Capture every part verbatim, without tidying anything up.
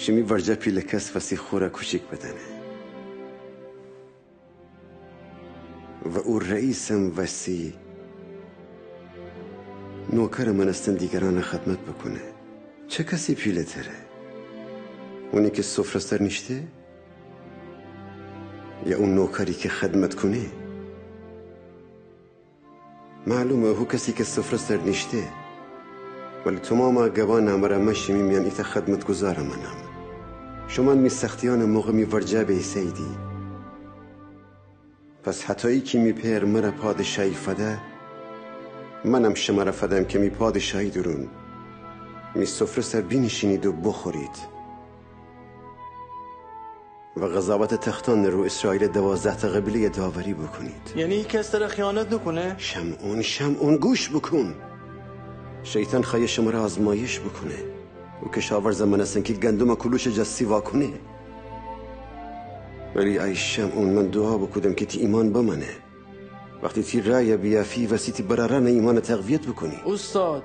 شیمی ورجه پیله کس وسی خوره کوچیک بدأنه و او رئیسم وسی نوکرٚ مأنستن دیگرأنٚ خدمت بوکونه. چه کسی پیله‌تره؟ اونی کی سفره سر نیشته، یا او نوکری کی خدمت کونه؟ معلومه هو کسی کی سفره سر نیشته. ولی تومامٚ گبأنٚ امره من شیمی میأن ایتأ خدمتگذارٚ مأنم. شومأن می سختیأنٚ موقع می ورجه بیسه‌ییدی. پس هتایی کی می پئر مره پادشاهی فده، منم شمره فدم کی می پادشاهی دورون می سفره سر بینیشینید و بوخورید و قضاوتٚ تختأنٚ رو ایسرائیلٚ دوازده‌تأ قبیله‌یٚ داوری بوکونید. یعنی هیکس تره خیانت نوکونه؟ شمعون، شمعون، گوش بوکون. شیطان خوأیه شمره آزمایش بوکونه. او کشاورزٚ مأنستن کی گندمٚ کولوشٚ جا سیوا کونه. ولی ای شمعون، من دوعا بوکودم کی تی ایمأن بمأنه. وختی تی رأیَ بیأفی، وستی تی برأرأنٚ ایمأنَ تقویت بوکونی. اوستاد،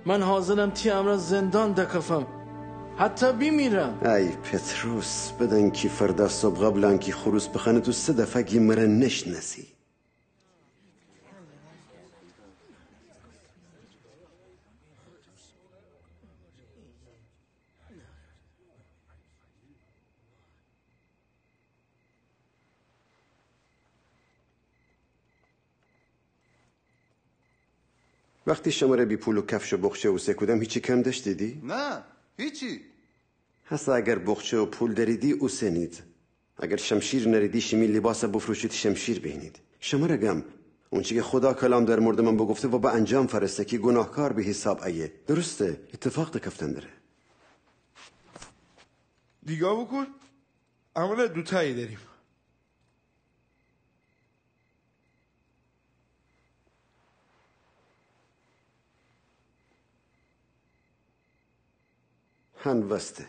من حاضرم تی امرأ زندان دکفم، حتی بیمیرم. ای پطرس، بدأن کی فردا صبح قبلٚ انکی خروس بخوأنه تو سه دفعه گی مره نشنأسی. وختی شمره بی پول و کفش و بخچه اوسه کودم، هیچی کم دأشتیدی؟ نه، هیچی. هسه اگر بخچه و پول دأریدی، اوسنید. اگر شمشیر نأریدی، شیمی لیباسَ بفروشید، شمشیر بینید. شمره گم، اونچی کی خودا کلام در موردٚ من بوگفته و به انجام فأرسه کی گوناهکار به حیساب ایه. درسته، ایتفاق دکفتن دره. نیگا بوکون، امره دوتایی دأریم. هن وسته.